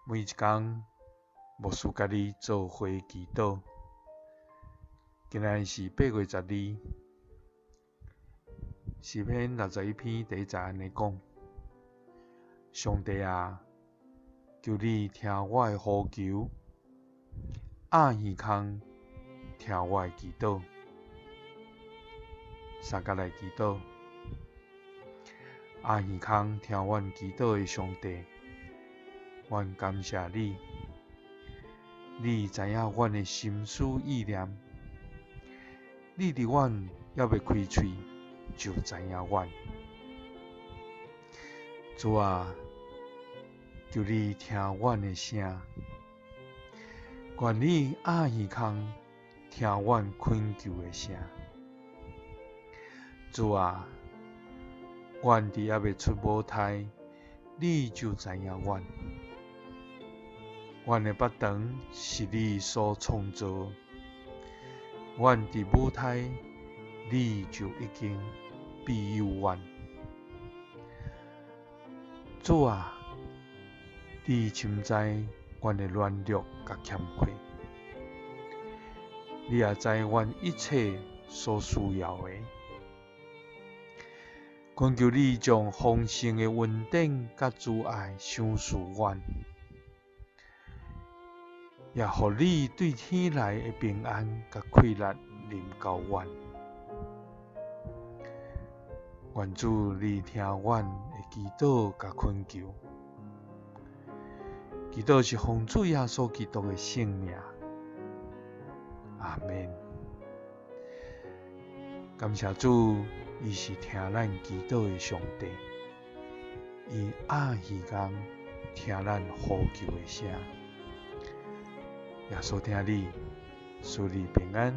每一工，牧師佮你做伙祈禱。今仔日是8月12，詩篇61篇第一節按呢講：上帝啊，求你聽我的呼求，掩耳孔聽我的祈禱。三佮來祈禱，掩耳孔聽阮祈禱的上帝，阮感謝你，你知影阮的心思意念，你佇阮猶未開喙就知影阮。主啊，求你聽阮的聲，願你掩耳孔聽阮懇求的聲。主啊，阮佇猶未出母胎，你就知影阮。阮的腹腸是你所創造，阮佇母胎，你就已經庇佑阮。主啊，你深知阮的軟弱佮欠缺，你也知阮一切所需要的。懇求你將豐盛的恩典佮慈愛賞賜阮，也予你對天來的平安佮快樂臨到阮。願主你聽阮的祈禱佮懇求，祈禱是奉主耶穌基督的聖名。阿們。感謝主，伊是聽咱祈禱的上帝，伊掩耳孔聽咱呼求的聲。耶穌疼你，賜你平安。